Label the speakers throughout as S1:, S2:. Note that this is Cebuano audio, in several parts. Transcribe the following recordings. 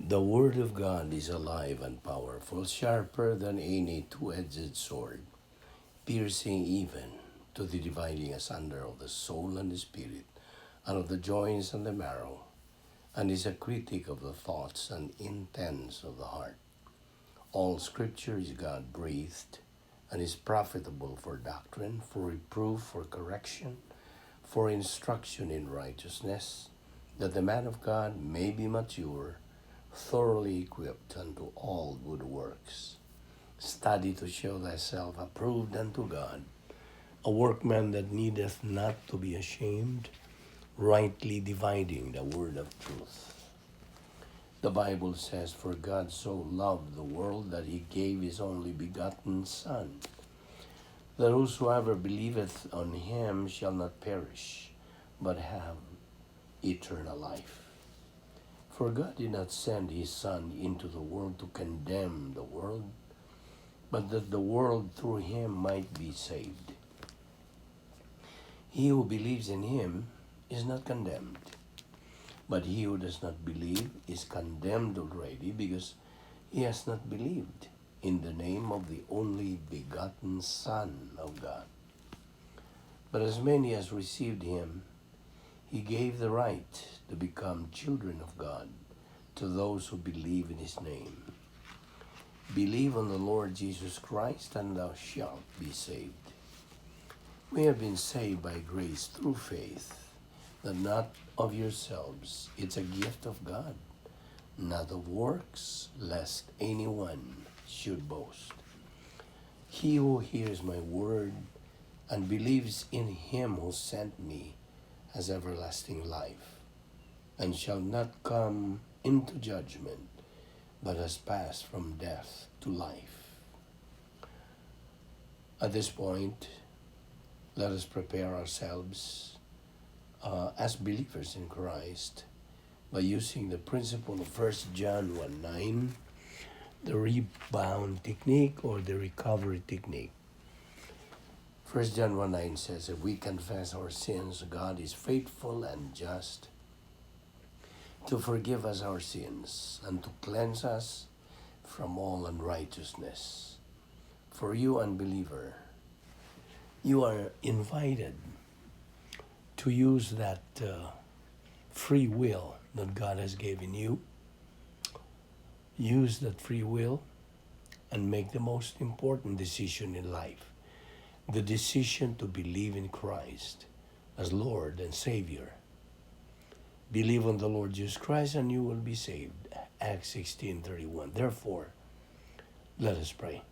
S1: The Word of God is alive and powerful, sharper than any two-edged sword, piercing even to the dividing asunder of the soul and the spirit, and of the joints and the marrow, and is a critic of the thoughts and intents of the heart. All Scripture is God breathed and is profitable for doctrine, for reproof, for correction, for instruction in righteousness, that the man of God may be mature, thoroughly equipped unto all good works. Study to show thyself approved unto God, a workman that needeth not to be ashamed, rightly dividing the word of truth. The Bible says, "For God so loved the world that he gave his only begotten Son, that whosoever believeth on him shall not perish, but have eternal life. For God did not send his Son into the world to condemn the world, but that the world through him might be saved. He who believes in him is not condemned, but he who does not believe is condemned already, because he has not believed in the name of the only begotten Son of God. But as many as received him, he gave the right to become children of God, to those who believe in his name." Believe on the Lord Jesus Christ, and thou shalt be saved. We have been saved by grace through faith, that not of yourselves, it's a gift of God, not of works, lest anyone should boast. He who hears my word and believes in him who sent me has everlasting life, and shall not come into judgment, but has passed from death to life. At this point, let us prepare ourselves as believers in Christ by using the principle of 1 John 1:9, the rebound technique or the recovery technique. 1 John 1:9 says, "If we confess our sins, God is faithful and just to forgive us our sins and to cleanse us from all unrighteousness." For you, unbeliever, you are invited to use that free will that God has given you. Use that free will and make the most important decision in life, the decision to believe in Christ as Lord and Savior. "Believe on the Lord Jesus Christ and you will be saved." Acts 16:31. Therefore, let us pray.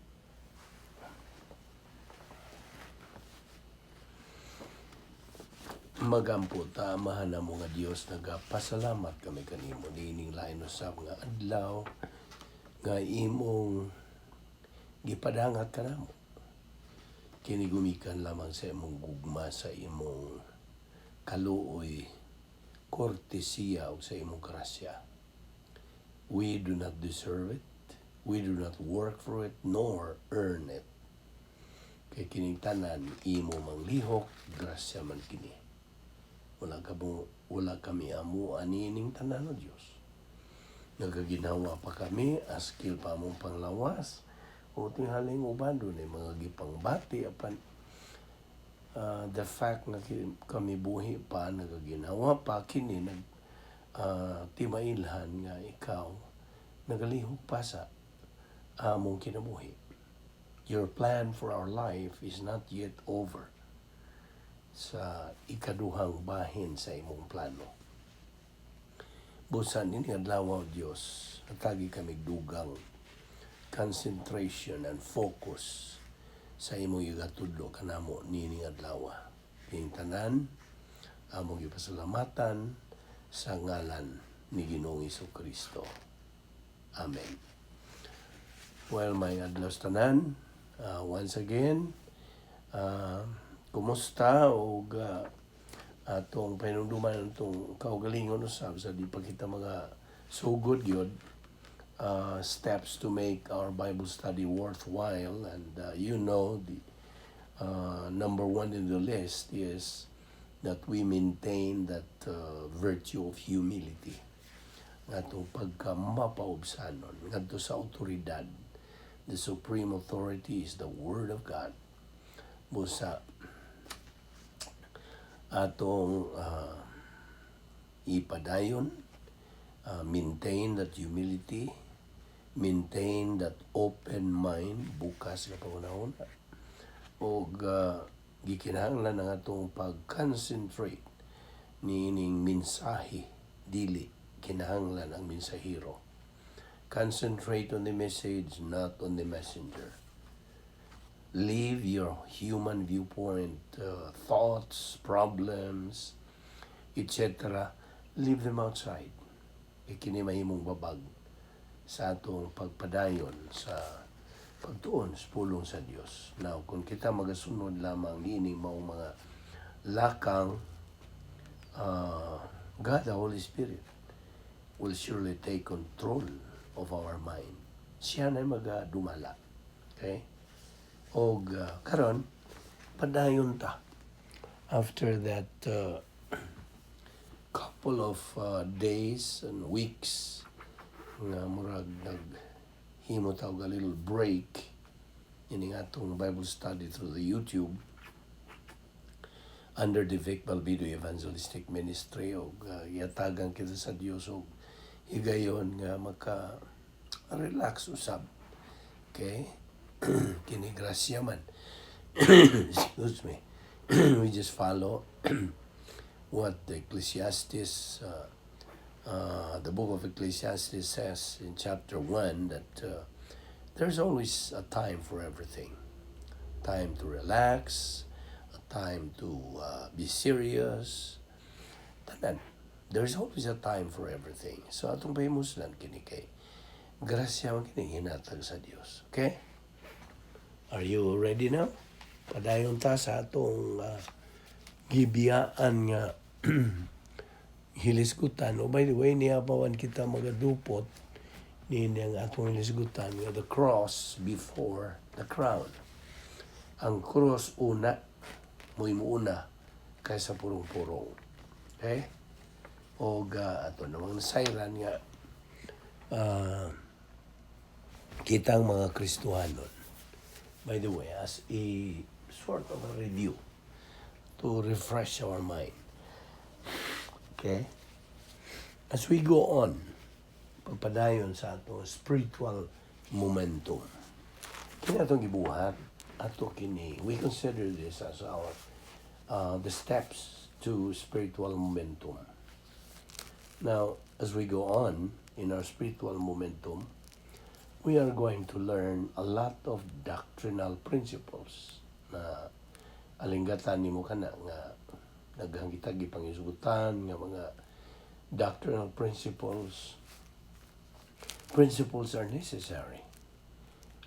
S1: Magampo ta, Amahan namo nga Dios, nagapasalamat kami kanimo niining lain usab nga adlaw nga imong gipadangat kanamo. Kini gumikan lamang sa imong gugma, sa imong kaluoy, kortesiya ug sa imong grasya. We do not deserve it. We do not work for it nor earn it. Kay kining tanan imo mang lihok, grasya man kini. Wala kami amo anining tanan, o Dios. Nagaginawa pa kami, askil pa among panglawas, o tinghaling uban dunay mga gipangbati apan the fact nga kami buhi pa, nagaginawa pa, kini nag timailhan nga ikaw nagalihok pa sa among kinabuhi. Your plan for our life is not yet over sa ikaduhang bahin sa imong plano. Busa nini adlaw, o Dios, hatagi kami dugang concentration and focus sa imong igatudlo kanamo nining adlaw. Kining tanan among gipasalamatan sa ngalan ni Ginoong Kristo. Amen. Well, maayong adlaw sa tanan. Once again, kumusta og atong pahinumduman atong kaugalingon usab sa di pa kita mga sugod gyud, steps to make our Bible study worthwhile, and the number one in the list is that we maintain that virtue of humility. Nga atong pagka mapaubsanon ngadto sa autoridad. The supreme authority is the Word of God. Busa atong ipadayon, maintain that humility, maintain that open mind, bukas nga panghunahuna, og gikinahanglan ang atong pag-concentrate niining mensahe, dili kinahanglan ang mensahero. Concentrate on the message, not on the messenger. Leave your human viewpoint, thoughts, problems, etc. Leave them outside. E kini mahimong babag sa atong pagpadayon sa pagtuon sa pulong sa Dios. Now, kung kita magasunod lamang niining maong mga lakang, God, the Holy Spirit, will surely take control of our mind. Siya na magadumala. Okay? Og karon padayon ta. After that couple of days and weeks nga murag nag himo ta og a little break ining atong Bible study through the YouTube under the Vic Balbido Evangelistic Ministry, og yatagan kita sa Dios og higayon nga maka relax usab. Okay? Kini grasya man. Excuse me. We just follow what the Ecclesiastes, the book of Ecclesiastes says in chapter 1, that there's always a time for everything. Time to relax, a time to be serious. Tanan. There's always a time for everything. So atong pahimuslan kini kay grasya man kini hinatag sa Dios. Okay? Are you ready now? Padayon ta sa atong gibiyaan nga hilisgutan. Oh, by the way, niya pa kita magadupot ni ang atong hilisgutan nga "The Cross Before the Crown." Ang cross una, mo'y muuna kaysa purong-purong. Okay? O ato namang nasayran nga kitang mga Kristohanon. By the way, as a sort of a review to refresh our mind. Okay? As we go on, pagpadayon sa atong spiritual momentum. Kini atong gibuhat, ato kini, we consider this as our the steps to spiritual momentum. Now, as we go on in our spiritual momentum, we are going to learn a lot of doctrinal principles na alinggatan nimo kana nga daghang kita gipangisugutan nga mga doctrinal principles. Principles are necessary.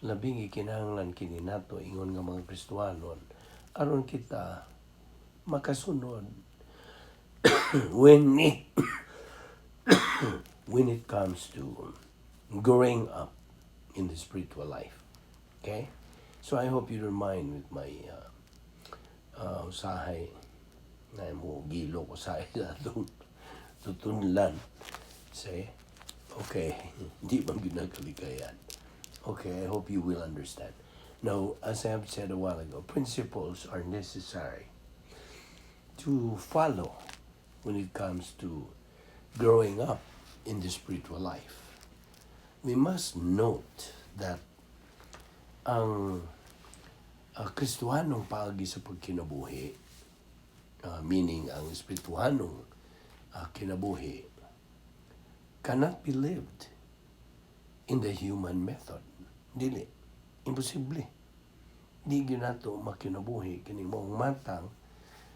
S1: Labing gikinahanglan kini nato ingon nga mga Kristohanon aron kita makasunod when it comes to growing up in the spiritual life. Okay? So I hope you don't mind with my usahay na mo gilo ko sa atong tutunlan. Say, okay, di man ginagkalikayan. Okay, I hope you will understand. Now, as I have said a while ago, principles are necessary to follow when it comes to growing up in the spiritual life. We must note that ang Kristohanong paagi sa pagkinabuhi, meaning ang espirituhanong kinabuhi, cannot be lived in the human method. Dili. Imposible. Di gyud nato makinabuhi kining maong matang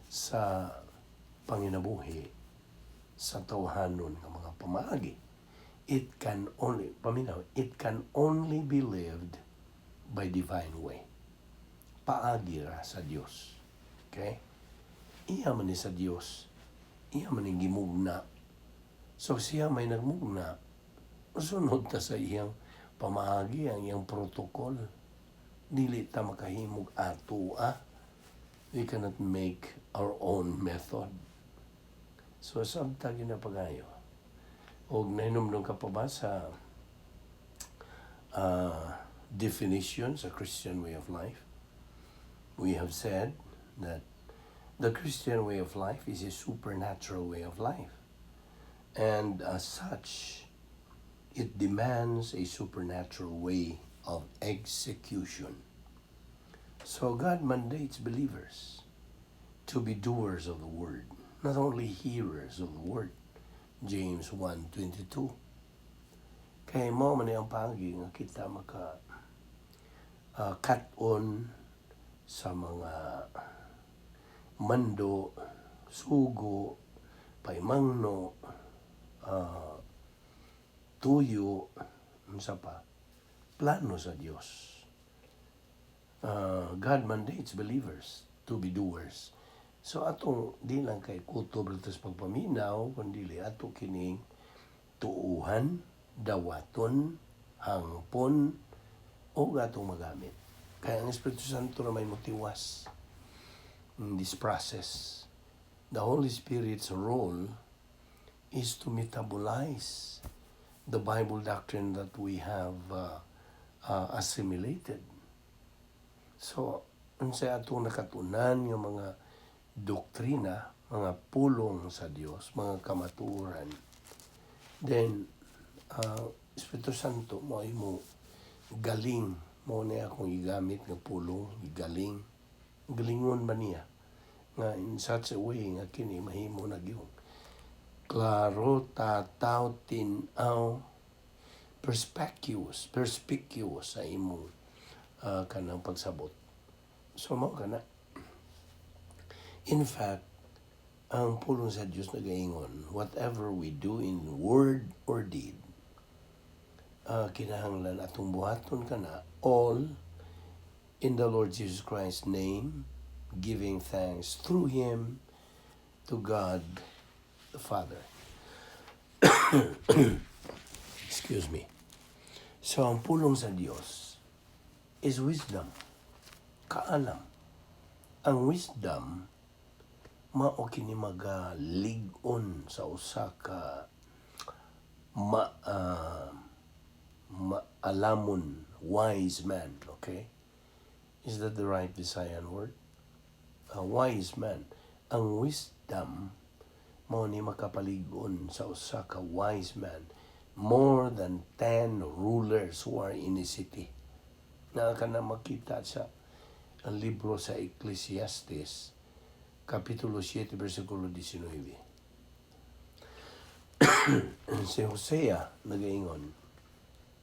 S1: sa panginabuhi sa tawhanon nga mga pamaagi. It can only, paminaw, it can only be lived by divine way. Paagi ra sa Dios. Okay? Iya man ni sa Dios. Iya man ni gimugna. So siya may nagmugna, sunod ta sa iyang pamaagi, ang iyang protocol. Dili ta makahimog ato ah. We cannot make our own method. So sabta ginapagayo. Og nahinumdum ka pa ba sa definition sa Christian way of life? We have said that the Christian way of life is a supernatural way of life. And as such, it demands a supernatural way of execution. So God mandates believers to be doers of the word, not only hearers of the word. James 1:22. Kay mao man ang paagi nga kita maka kat-on sa mga mando, sugo, paimangno, tuyo, unsa pa, plano sa Dios. God mandates believers to be doers. So atong di lang kay kutob ra sa pagpaminaw, kundi ato kining tuuhan, dawaton, hangpon, o atong magamit. Kay ang Espiritu Santo na may motiwas in this process. The Holy Spirit's role is to metabolize the Bible doctrine that we have assimilated. So, unsay atong nakatunan nga mga doktrina, mga pulong sa Dios, mga kamatuoran, then Espiritu Santo mo ay mo galing mo na akong igamit nga pulong, galing galingon ba niya nga in such a way nga kini mahimo na gyud klaro, tataw, tin-aw, perspicuous, perspicuous sa imong kanang pagsabot. So mao kana. In fact, ang pulong sa Dios nagaingon, whatever we do in word or deed, kinahanglan atong buhaton kana all in the Lord Jesus Christ's name, giving thanks through Him to God the Father. Excuse me. So, ang pulong sa Dios is wisdom. Kaalam. Ang wisdom, mao kini magalig-on sa usa ka maalamon, wise man, okay? Is that the right Visayan word? A wise man. Ang wisdom mao ni makapalig-on sa usa ka wise man more than 10 rulers who are in a city. Na ka na makita sa ang libro sa Ecclesiastes, Kapitulo 7, versikulo 19. Si Hosea nagaingon,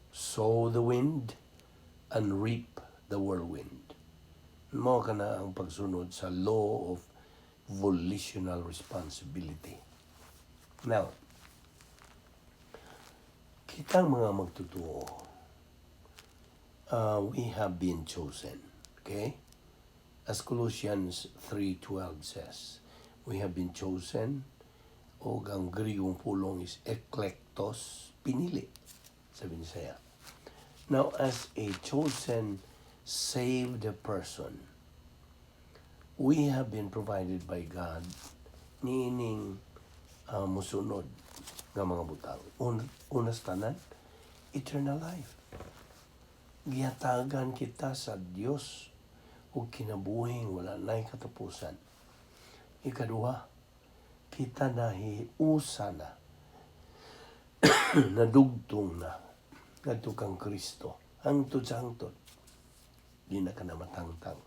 S1: "Sow the wind and reap the whirlwind." Mao kana ang pagsunod sa law of volitional responsibility. Now, kitang mga magtutuo, we have been chosen. Okay? As Colossians 3:12 says, we have been chosen, o ang Griegong pulong is eklektos, pinili sa Binisaya. Now, as a chosen, saved person, we have been provided by God niining musunod nga mga butang. Una sa tanan, eternal life. Gihatagan kita sa Dios og kinabuhing wala nay katapusan. Ikaduha, kita nahiusa na, nadugtong na ngadto kang Kristo. Hangtod sa hangtod, di na ka na matangtang.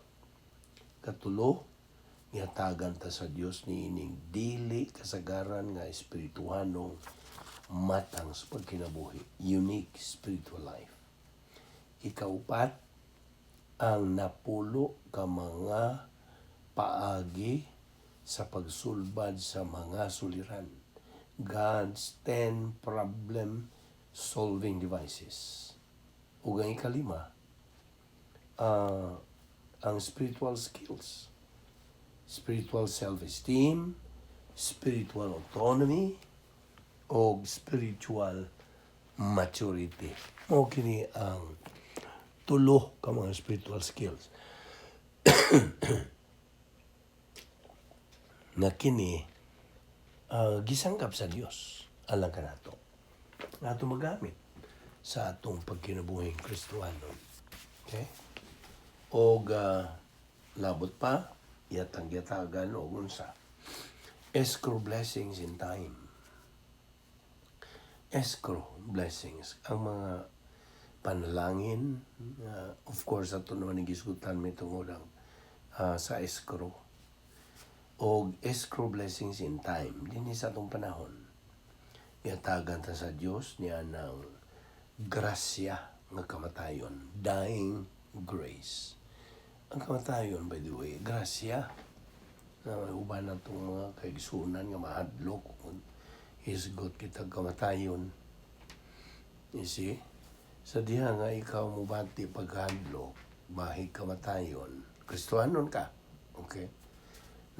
S1: Katulo, gihatagan ta sa Dios niining dili kasagaran nga espirituhanong matang sa pagkinabuhi. Unique spiritual life. Ikaupat, ang napulo ka mga paagi sa pagsulbad sa mga suliran. God's 10 problem solving devices. Ug ang ikalima, ang spiritual skills. Spiritual self-esteem, spiritual autonomy, o spiritual maturity. Mao kini ang tulo ka mga spiritual skills na kini gisangkap sa Dios alang kanato. Nga ato magamit sa atong pagkinabuhing Kristohanon. Okay? Og labot pa, yatang yatagan og unsa? Escrow blessings in time. Escrow blessings. Ang mga panalangin, of course, ato naman gisgutan may tungod ang sa escrow. Og escrow blessings in time, dinhi sa atong panahon. Yatagan ta sa Dios niya ng grasya nga kamatayon, dying grace. Ang kamatayon, by the way, grasya na may uban na itong mga kaigsunan nga mahadlok kung hisgot kita kamatayon. You see? Sa diha nga ikaw mubati paghadlok, bahig kamatayon, Kristohanon ka. Okay?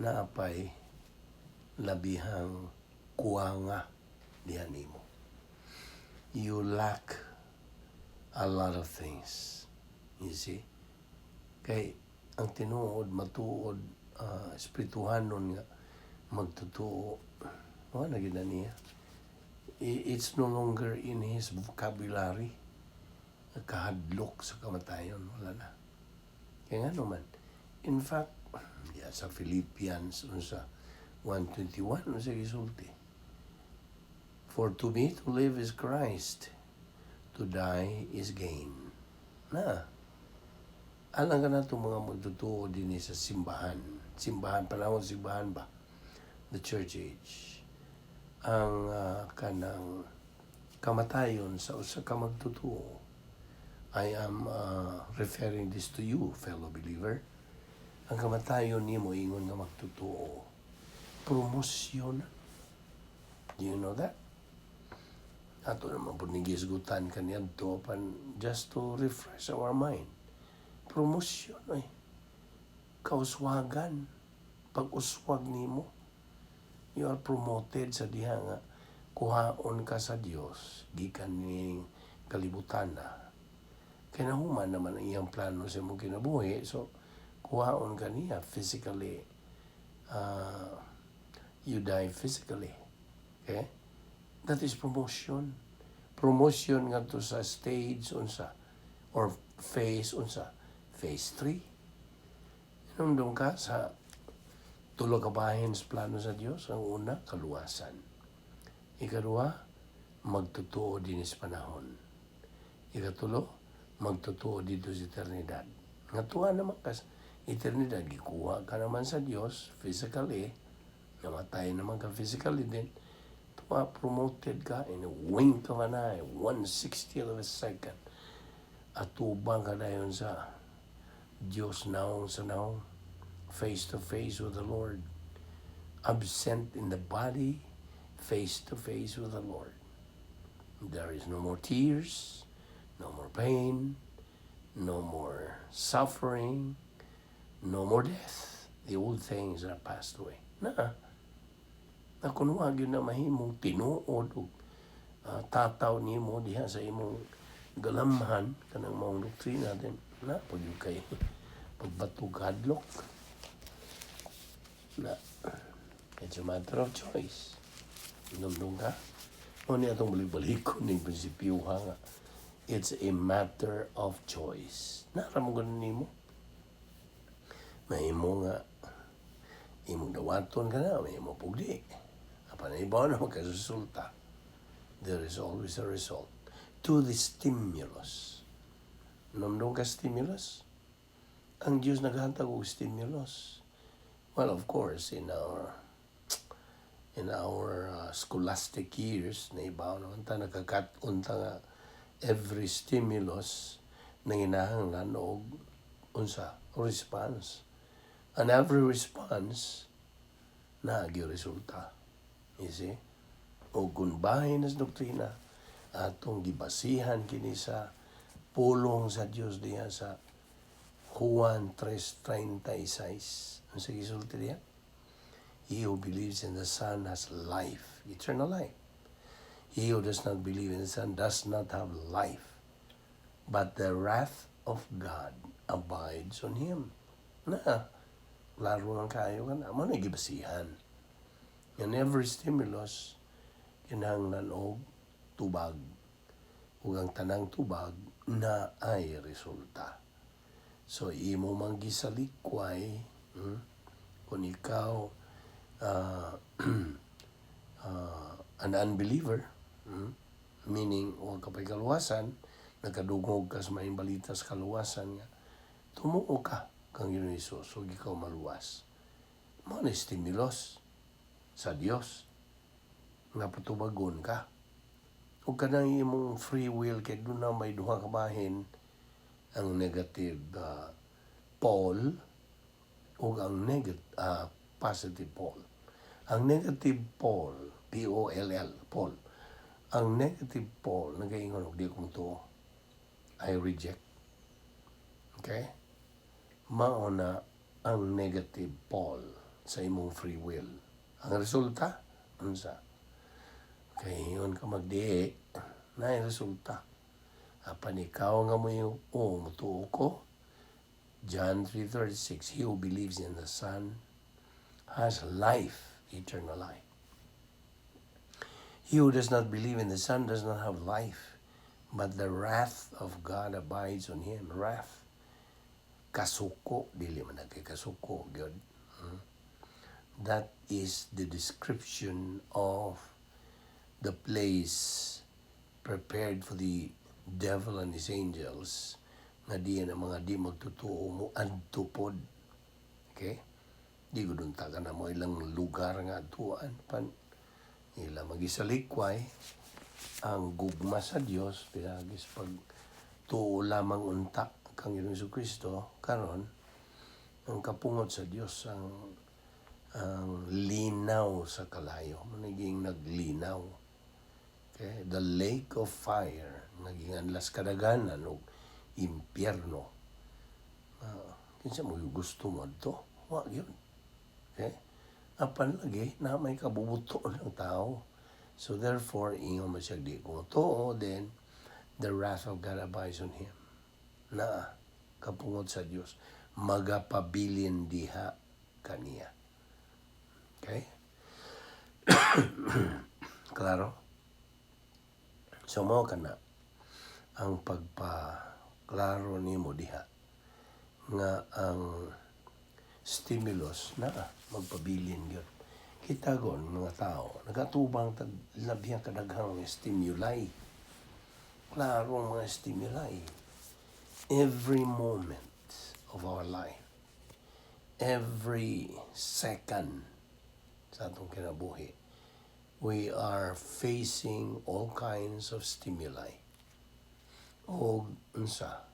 S1: Naapay labihang kuwanga diha nimo. You lack a lot of things. You see? Kay ang tinuod, matuod, espirituhanon nga magtotoo, wala na gyud na niya. It's no longer in his vocabulary. Kahadlok sa kamatayon, wala na. Kaya nga naman, in fact, yeah, sa Philippians, unsa, 1:21, unsa gisulti? "For to me to live is Christ, to die is gain." Na, alang ka na itong mga magtotoo din sa simbahan. Simbahan, panahon simbahan ba? The church age. Ang kanang kamatayon sa usa ka magtotoo. I am referring this to you, fellow believer. Ang kamatayon nimo ingon nga magtotoo. Promosyon. Do you know that? Ato naman po nigisgutan kaniadto pan just to refresh our mind. Promosyon ay kauswagan. Pag-uswag nimo, you are promoted sa diha nga kuhaon ka sa Dios gikan ning kalibutan na. Kay nahuman naman ang iyang plano sa imong kinabuhi, so kuhaon ka niya physically. You die physically. Okay? That is promotion. Promotion ngadto sa stage unsa or phase unsa? Phase 3. Hinumdum ka sa tulo ka bahin sa plano sa Dios. Ang una, kaluwasan. Ikaduha, magtotoo din sa panahon. Ikatulo, magtotoo dito sa eternidad. Nga tuwa naman kas eternidad, gikuha ka naman sa Dios physically, namatay naman ka physically din, tuwa promoted ka in a wink of an eye, 1/60 of a second. Atubang ka dayon sa Dios naong sa naong, face to face with the Lord. Absent in the body, face to face with the Lord. There is no more tears, no more pain, no more suffering, no more death. The old things are passed away. Na, na kung wa gyud na mahimong tinuod og tataw nimo diha sa imong galamhan kanang maong doktrina din na pag yung kay pagbatog hadlok na. It's a matter of choice. Hinumdum ka o niya itong balik-balikon ning prinsipyo nga it's a matter of choice. Nara mo ganun nimo, mahimo nga imong dawaton ka na, mahimo pugdi. Apan ibaw na magkasulta. There is always a result to the stimulus. Hinumdum ka stimulus? Ang Diyos naghatag og stimulus. Well, of course, in our scholastic years, naibaw naman ta, nagkakat-on ta nga every stimulus nanginahanglan og unsa? Response. And every response naagi resulta. You see? O kung bahin sa doktrina, atong gibasihan kini sa pulong sa Dios diha sa Juan 3:36. Ang sige gisulti diha? "He who believes in the Son has life, eternal life. He who does not believe in the Son does not have life, but the wrath of God abides on him." Na, klaro lang kayo ka na. Mo na gibasihan. And every stimulus, kinahanglan og Tubag. Ug ang tanang tubag naay resulta. So imo man gisalikway, Kung ikaw an unbeliever, Meaning wa ka pa'y kaluwasan, nakadungog ka sa maayong balita sa kaluwasan nga tumuo ka kang Ginoong Hesus ug ikaw maluwas. Mao na stimulus sa Dios nga patubagon ka. Ug kanang imong free will, kay duna may duha ka bahin, ang negative pole ug ang negative positive pole. Ang negative pole, Poll, pole. Ang negative pole nagaingon og di ko motuo. I reject. Okay? Mao na ang negative pole sa imong free will. Ang resulta, unsa? Kay ingon ka magdihi, naay resulta. Apan ikaw nga mo yung, oh, mutuo ko, John 3:36, "He who believes in the Son has life, eternal life. He who does not believe in the Son does not have life, but the wrath of God abides on him." Wrath. Kasuko, dili man na kay kasuko, gyud. That is the description of the place prepared for the devil and his angels nga diyan ang mga di magtutuo mo adto pod. Okay? Di ko dun ta na mo ilang lugar nga adtuan pan ila magisalikway ang gugma sa Dios pinagis pag tuo lamang unta kang Ginoong Kristo. Karon, ang kapungot sa Dios ang linaw sa kalayo, naging naglinaw. Okay? The lake of fire, naging anlas kadaganan og impyerno. Kinsa mo gusto mo adto? Wa gyud. Okay? Apan lagi na may kabubuto ng tao. So therefore, ingon man siya, di ko tuo, then the wrath of God abides on him. Na kapungot sa Dios magapabilin diha kaniya. Okay? Klaro? So mao kana ang pagpaklaro nimo diha nga ang stimulus na magpabilin gyud. Kita gon mga tao nagatubang tag labihan kadaghang stimuli. Klaro ang mga stimuli. Every moment of our life, every second sa atong kinabuhi, we are facing all kinds of stimuli. O unsa?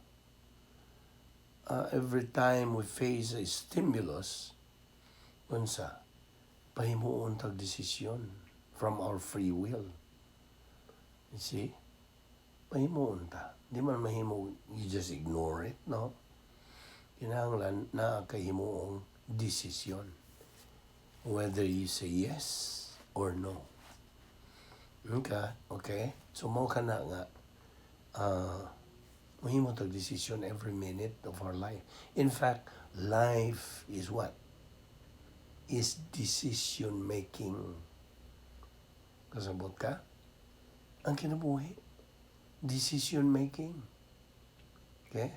S1: Every time we face a stimulus, unsa? Pahimuon tag desisyon from our free will. You see? Pahimuon ta. Di man mahimo you just ignore it, no? Kinahanglan na kahimuong desisyon. Whether you say yes or no. Okay? So mao kana nga mahimo tag desisyon every minute of our life. In fact, life is what? Is decision making. Kasabot ka? Ang kinabuhi, decision making. Okay?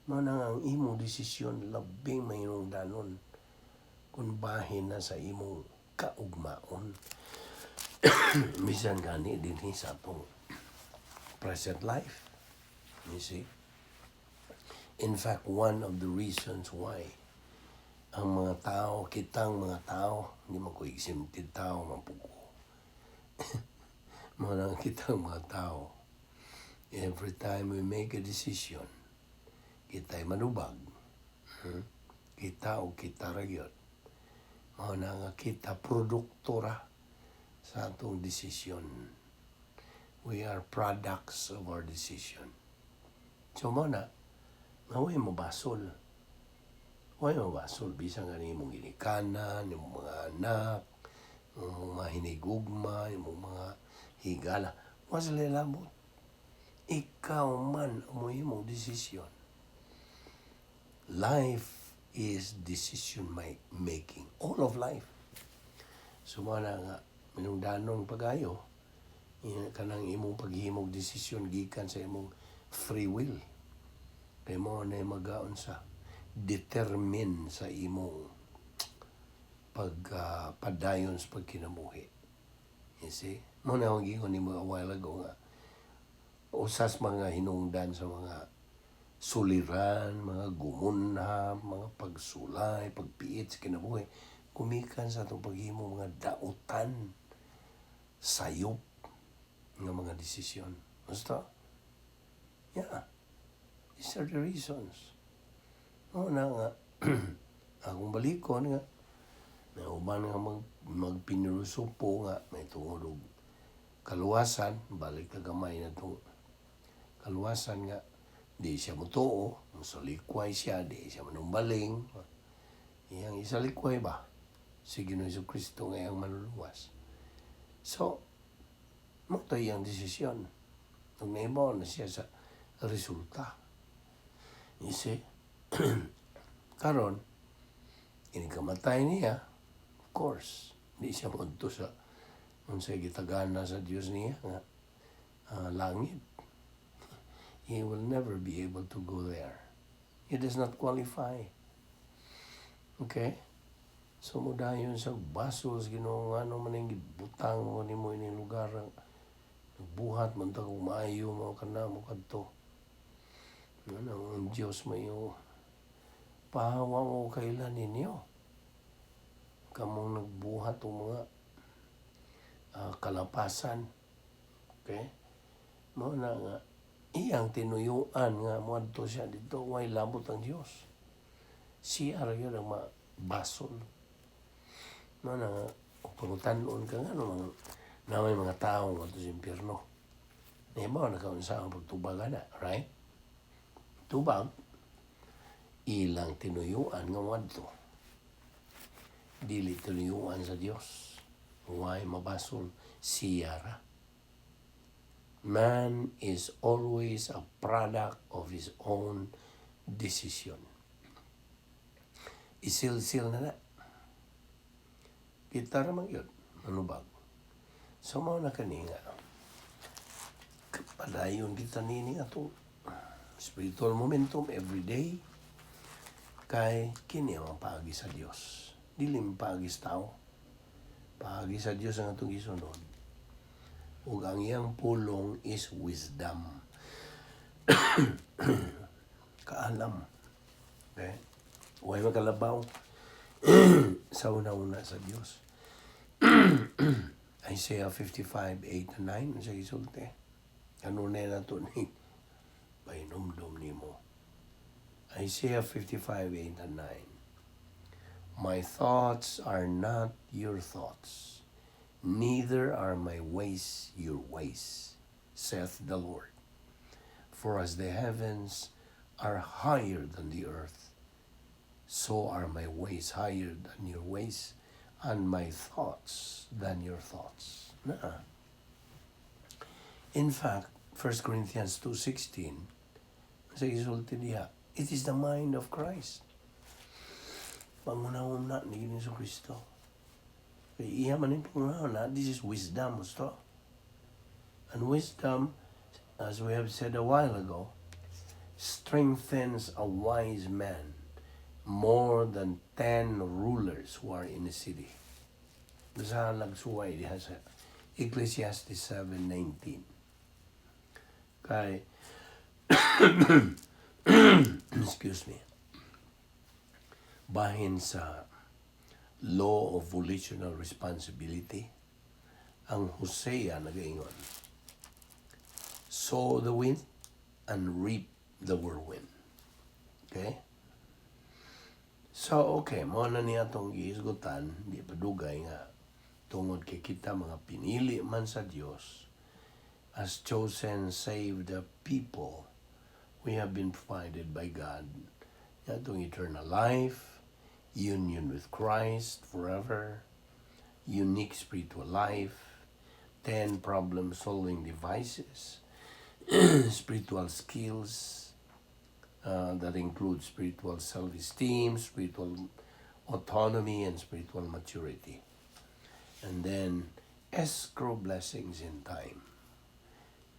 S1: Mao na nga ang imong desisyon labing mahinungdanon kung bahin na sa imong kaugmaon. Bisan gani dinhi sa atong present life. You see? In fact, one of the reasons why ang mga tao, kitang mga tao, hindi man ko exempted tao, man ko. Mga kitang mga tao, every time we make a decision, kita'y manubag. Kita o kita ra gyud. Mao na nga kita produkto ra sa atong desisyon. We are products of our decision. So mao na, nga way mabasol. Way mabasol. Bisan nga nimong ginikanan, imong mga anak, imong mga hinigugma, imong mga higala. Wa sila labot. Ikaw man ang imong desisyon. Life is decision making. All of life. So mao na nga, minungdanon pagayo, Kanang imong paghimog desisyon gikan sa imong free will. Kay mao na magaunsa determine sa imong pag padayon sa pagkinabuhi. You see? Mao na akong giingon nimo a while ago nga usas mga hinungdan sa mga suliran, mga gumunha, mga pagsulay, pagpiit sa kinabuhi, gumikan sa atong paghimo mga dautan, sayop nga mga desisyon. Basta, yeah, these are the reasons. Mao na nga, akong balikon nga, may uban nga magpinilusupo nga, may tungod og kaluwasan, balik ka gamay na itong kaluwasan nga, di siya motuo, mosalikway siya, di siya manumbaling. Iyang isalikway ba? Si Ginoong Kristo nga iyang manluluwas. So, mao to iyang desisyon. Ug nahibaw na siya sa resulta. You see? Karon, inikamatay niya, of course, di siya moadto sa unsay gitagana sa Dios niya nga langit. He will never be able to go there. He does not qualify. Okay? So modayon sa basol sa Ginoo, ngano man ang gibutang mo nimo ining lugar, nagbuhat man ta kung maayo mo kana mo kadto. Ano ang Dios mayo pahawa mo kailan ninyo kamong nagbuhat og mga kalapasan. Okay? Mao na nga iyang tinuyuan nga moadto siya dito, way labot ang Dios. Siya ra gyud ang mabasol. Mao na nga pangutan-on ka nga no mga na may mga tao nga sa impyerno. Nahibaw na ka unsa ang pagtubag ana, right? Tubag ilang tinuyuan nga moadto. Dili tinuyuan sa Dios. Why mabasol siya ra. Man is always a product of his own decision. Isilsil na na. Kita raman yun, manubag. So mao na kani nga padayon kita nini atong spiritual momentum every day kay kini ang paagi sa Dios. Dili man paagi sa tao. Paagi sa Dios ang atong gisunod. Ug ang iyang pulong is wisdom. Kaalam. Okay? Huwag makalabaw sa una-una sa Dios. Isaiah 55, 8 and 9, sa gisulti. Ano na to ni pahinumdum nimo. Isaiah 55, 8 and 9. "My thoughts are not your thoughts, neither are my ways your ways, saith the Lord. For as the heavens are higher than the earth, so are my ways higher than your ways, and my thoughts than your thoughts." Na. In fact, 1 Corinthians 2.16, sa gisulti diha, it is the mind of Christ. Panghuna-huna ni Jesu Kristo. Kay iya man yung panghuna, this is wisdom, gusto. And wisdom, as we have said a while ago, strengthens a wise man more than 10 rulers who are in the city. Sa nagsuway diha sa Ecclesiastes 7.19. Kay, excuse me, bahin sa law of volitional responsibility, ang Hosea nagaingon, "Sow the wind and reap the whirlwind." Okay? So, okay, mao na niya atong gihisgutan, di pa dugay nga, tungod kay kita mga pinili man sa Dios, as chosen, saved people, we have been provided by God atong eternal life, union with Christ forever, unique spiritual life, 10 problem-solving devices, spiritual skills that include spiritual self-esteem, spiritual autonomy, and spiritual maturity. And then Escrow blessings in time.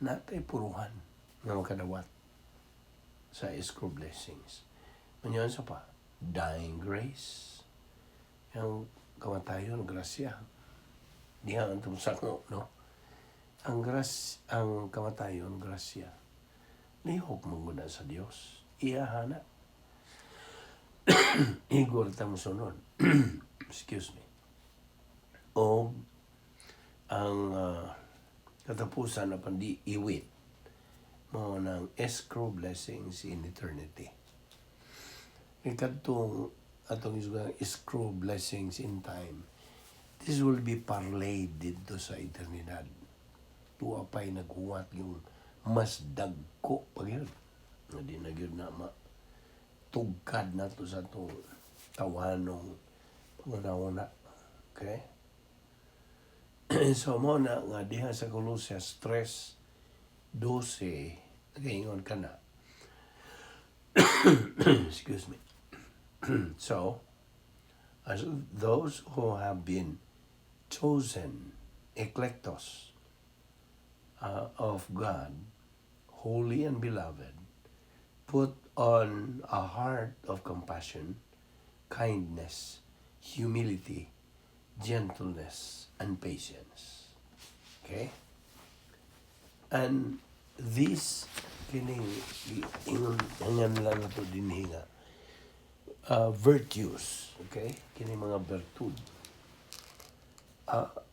S1: Naa tay puruhan nga makadawat sa escrow blessings. Manyan sa pa, dying grace. Yung kamatayon, grasya. Diha ang tumsako, no? Ang kamatayon, grasya. Lihok mo muna sa Dios. Iyahana. Igor ta mosunod. Excuse me. O ang katapusan na pandi iwit mao ng escrow blessings in eternity. Ikatong atong isugang escrow blessings in time. This will be parlayed dito sa eternidad. Tuwa pa'y naghuwat yung mas dagko pa gyud. Nga di na gyud na ma tugkad na to sa atong tawanong pangunahuna. Okay? So mao na nga diha sa Colosas 3:12 nagaingon ka na. Excuse me. So, as those who have been chosen, eklektos, of God, holy and beloved, put on a heart of compassion, kindness, humility, gentleness, and patience. Okay? And this kining ingon ingon lang nato dinhi nga virtues, okay? Kini mga bertud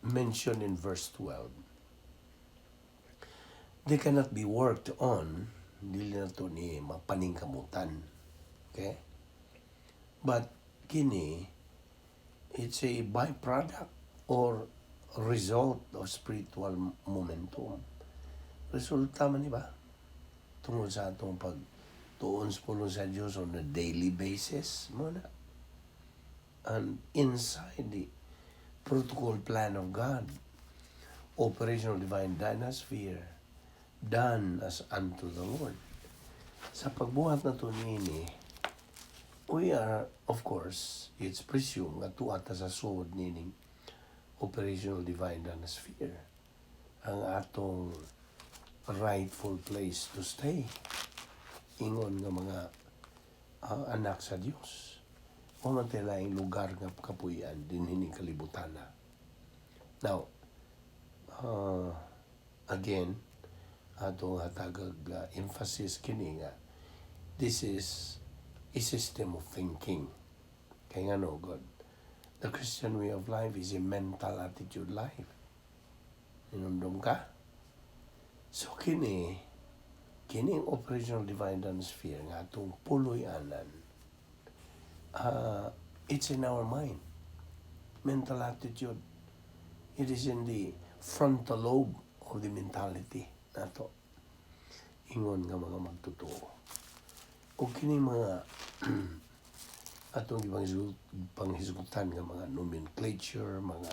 S1: mentioned in verse 12. They cannot be worked on, dili na to ni mapaningkamutan. Okay? But kini, it's a byproduct or result of spiritual momentum. Resulta man, di ba? Tungod sa atong pag tuon sa pulong sa Diyos on a daily basis, mao na. And inside the protocol plan of God, operational divine dynasphere, done as unto the Lord. Sa pagbuhat na to niini, we are, of course, it's presumed nga tuwa ta sa sulod nining operational divine dynasphere, ang atong rightful place to stay. Ingon nga mga anak sa Dios. Wa man tay laing lugar nga kapuy-an dinhi ning kalibutan na. Now, again, atong hatagag emphasis kini nga this is a system of thinking. Kaya nga no, God, the Christian way of life is a mental attitude life. Inumdum ka? So kini, kining operational divine sphere nga atong puloy-anan, it's in our mind. Mental attitude. It is in the frontal lobe of the mentality nato. Ingon nga mga magtotoo. O kining mga atong panghisgutan nga mga nomenclature, mga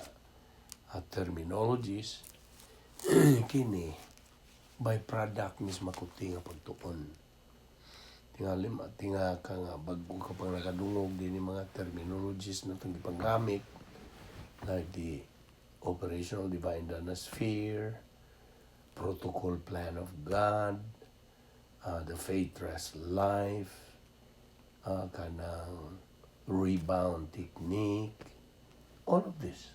S1: terminologies, kini byproduct ni sa makuti nga pagtuon. Tingali tinga ka nga bago ka pang nakadungog din mga terminologies na itong ipanggamit like the operational divine sphere, protocol plan of God, the faith rest life, kanang rebound technique, all of this.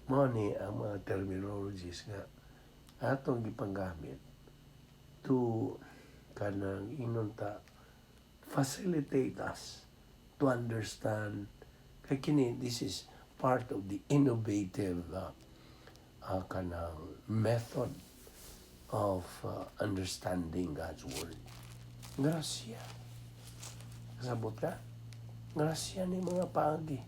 S1: Mao ni ang mga terminologies nga atong gipanggamit to kanang ingon ta facilitate us to understand kay kini, this is part of the innovative kanang method of understanding God's word. Grasya. Kasabot ka? Grasya ni mga paagi.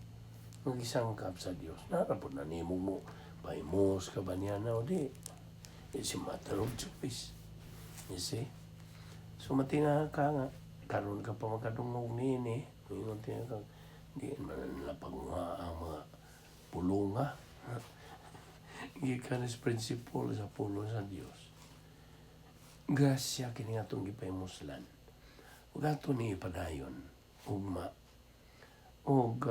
S1: Magisangkap sa Dios. Narapod na nimo mo. Paimos ka ba niya na o di? It's a matter of choice. You see? So matinga ka nga, karon ka pa makadungog niini, ingon tinga ka, di man nila panguha ang mga pulunga. Gikan sa principle sa pulong sa Dios. Grasya kini atong gipahimuslan. Ug ato ni ipadayon ugma. Ug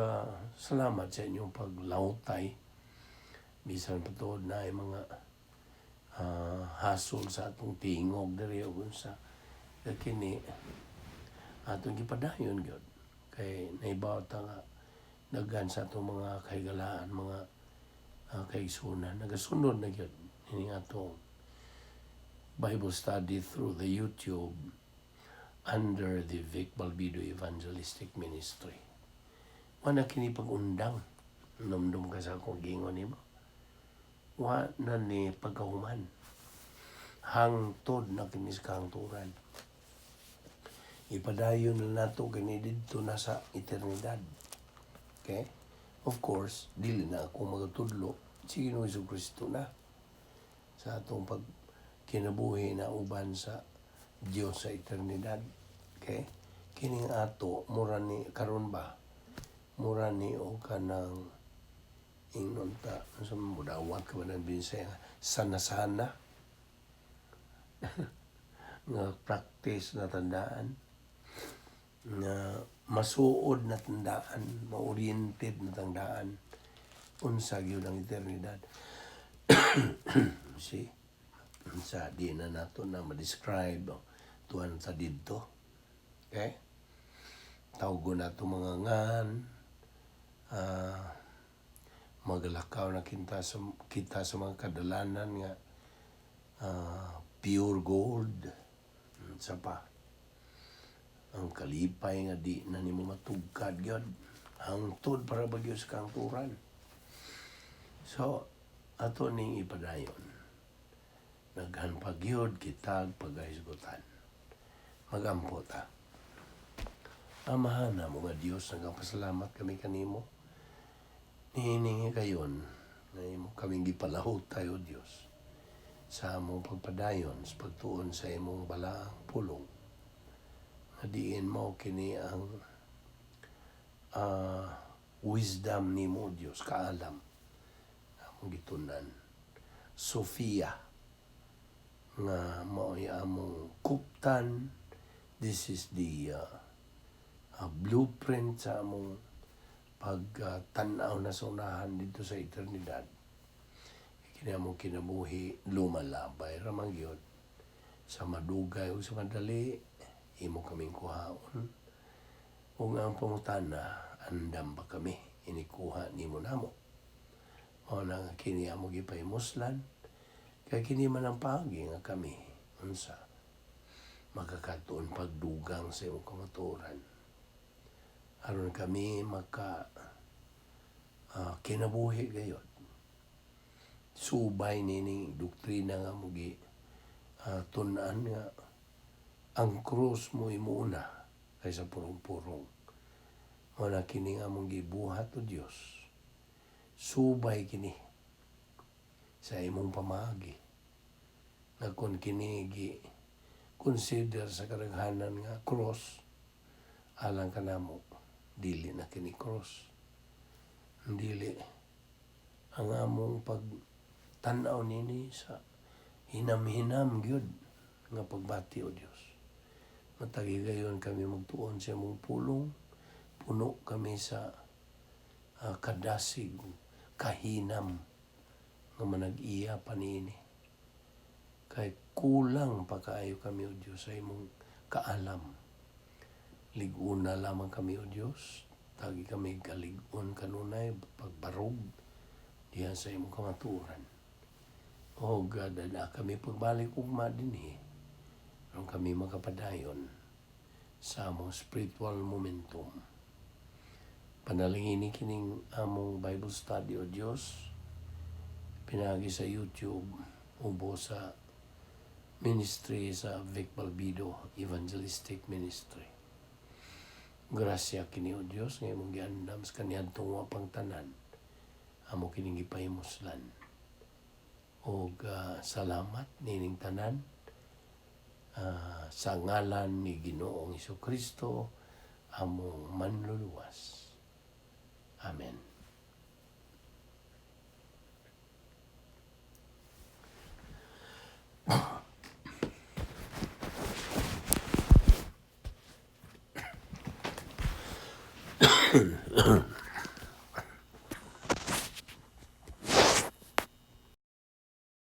S1: salamat sa inyong paglawtay. Bisan pa tuod na ay mga hasol sa atong tingog diri ug unsa kini atong gipadayon gyud kay nahibaw ta nga daghan sa atong mga kahigalaan, mga kaigsuonan nagasunod na gyud ini atong Bible study through the YouTube under the Vic Balbido Evangelistic Ministry. Wa na kini pag-undang. Numdum ka sa akong giingon nimo. Wa na ni pagkahuman. Hangtod na kini sa kahangturan. Ipadayon na nato kini didto na sa eternidad. Okay? Of course, dili na ako magatudlo. Si Ginoong Kristo na sa atong pag kinabuhi na uban sa Dios sa eternidad. Okay? Kining ato, mura ni, karon ba? Mura ni o kanang ingnon ta, sa mudawat ka ba ng Binsaya, sana-sana nga practice na tandaan, nga masuod na tandaan, ma-oriented na tandaan, unsa gyud ang eternidad. See? Sa di na nato na ma-describe tuan sa didto. Okay? Tawgon nato mga ngan, magalakaw na kita sa mga kadalanan nga pure gold. Sa pa ang kalipay nga di na nimo matugkad gyud hangtod para bagyo sa kahangturan. So ato ning ipadayon, daghan pa gyud kitag pagahisgutan. Magampo ta. Amahan namo nga Dios, nagapasalamat kami kanimo niining kayon nga imo kaming gipalahutay, Dios, sa among pagpadayon sa pagtuon sa imong balaang pulong nga diin mao kini ang wisdom nimo, Dios, kaalam among gitunan, Sophia, nga mao'y among kuptan. This is the blueprint sa among pagtan-aw na sa unahan dito sa eternidad. Kini among kinabuhi lumalabay ra man gyud sa madugay o sa madali, imo kaming kuhaon. Ug ang pangutana, andam ba kami inikuha nimo namo? Mao na nga kini amo gipahimuslan kay kini man ang paagi nga kami unsa makakatuon pagdugang sa imong kamatuoran aron kami maka kinabuhi gayod subay nining doktrina nga mugi tun-an nga ang krus mo imuna kaysa purong-purong. Mao na kini nga among gibuhat, o Dios, subay kini sa imong pamaagi nga kung kini gi consider sa kadaghanan nga cross, alang kanamo dili na kini cross. Dili ang among pagtan-aw nini sa hinam-hinam gyud nga pagbati, o Dios. Matag higayon kami magtuon sa imong pulong, puno kami sa kadasig, kahinam nga manag-iya pa niini. Kay kulang pa kaayo kami, o Dios, sa imong kaalam. Lig-una lamang kami, o Dios. Tagi kami kalig-on kanunay pagbarog diha sa imong kamatuoran. O God, na kami pagbalik ugma dinhi aron kami makapadayon sa among spiritual momentum. Panalangini kining among Bible study, o Dios, pinagi sa YouTube, ubo sa ministry sa Vic Balbido Evangelistic Ministry. Grasya kini, o Dios, nga imong giandam sa kaniadtong wa pang tanan. Amo kining gipahimuslan. Og salamat nining tanan sa ngalan ni Ginoong Kristo among manluluwas. Amen.